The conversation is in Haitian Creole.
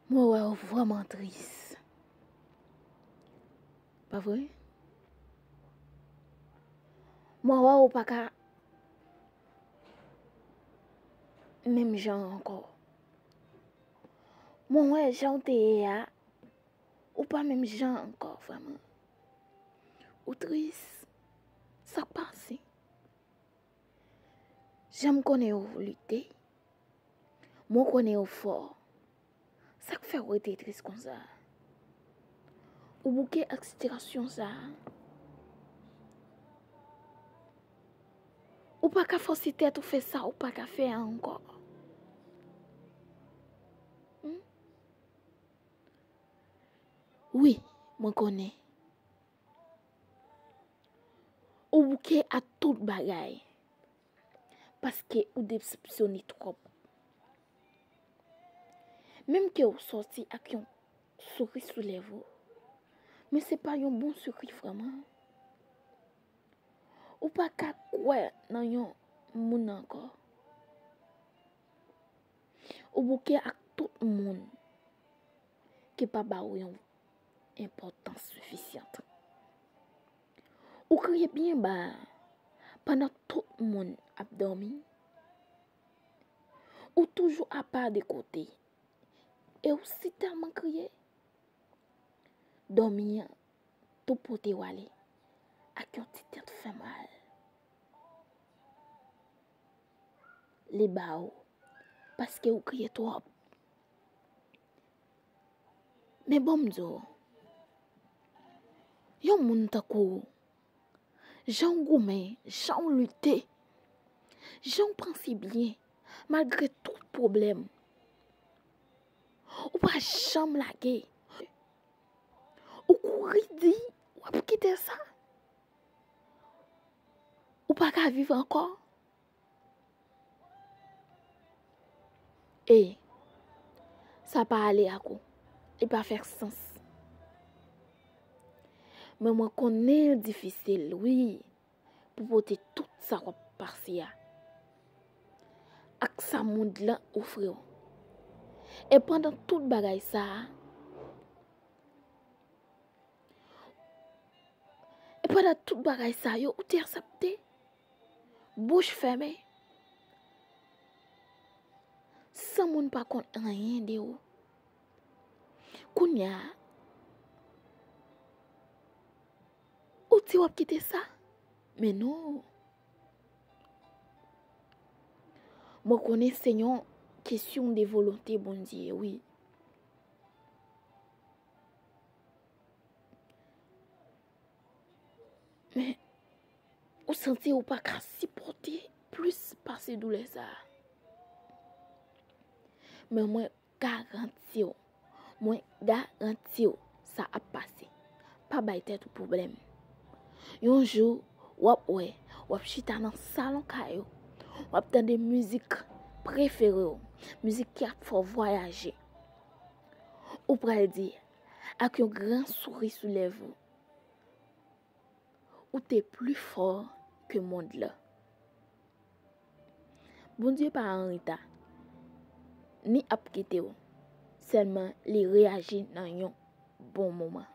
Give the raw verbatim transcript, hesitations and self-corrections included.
Mwen wè w vrèman tris. Pa vre? Mwen wè w pa ka menm jan ankò. Mwen wè jan w te ye a, ou pa menm jan ankò vrèman. Ou tris. Sa k pase? Jan m konnen w lite, mwen konnen w fò. Sa k fè w rete tris konsa? Ou bouke ak sitiyasyon sa a? Ou pa ka fòse tèt ou fè sa ou pa ka fè a ankò. Hmm? Wi, mwen konnen. Ou bouke ak tout bagay. Paske ou desepsyone twòp. Menm ke ou sòti ak yon souri sou lèv ou, men se pa yon bon souri vrèman. Ou pa ka kwè nan yon moun ankò. Ou bouke ak tout moun ki pa ba ou yon enpòtans sifizan. Ou kriye byen ba pandan tout moun ap dòmi. Ou toujou apa de kote. E ou si tèlman kriye, dòmi an tou pote w ale ak yon ti tèt fè mal. Li ba ou, paske ou kriye twòp. Men bon m di w, yon moun tankou w, jan w goumen, jan w lite, jan w panse byen, malgre tout pwoblèm, ou pa janm lage. Ou kouri di w ap kite sa. Ou pa ka viv ankò. E sa pa ale ak ou. Li pa fè sans. Men mwen konnen l difisil, wi, pou pote tout sa w ap pase a ak sa mond lan ofri w. E pandan tout bagay sa a, e pandan tout bagay sa yo, ou te aksepte, bouch fèmen, san moun pa konn anyen de ou. Kounye a, ou di w ap kite sa? Men non. Mwen konnen se yon kesyon de volonte Bondye, wi. Men, ou santi ou pa ka sipòte plis pase doulè sa a. Men mwen garanti w, mwen garanti w, sa ap pase. Pa bay tèt ou pwoblèm. Yon jou, w ap wè, w ap chita nan salon kay ou, w ap tande mizik prefere w, mizik ki ap fè w vwayaje. Ou pral di, ak yon gran souri sou lèv ou, ou te pli fò ke mond lan. Bondye pa an reta, ni ap kite w. Sèlman li reyaji nan yon bon moman.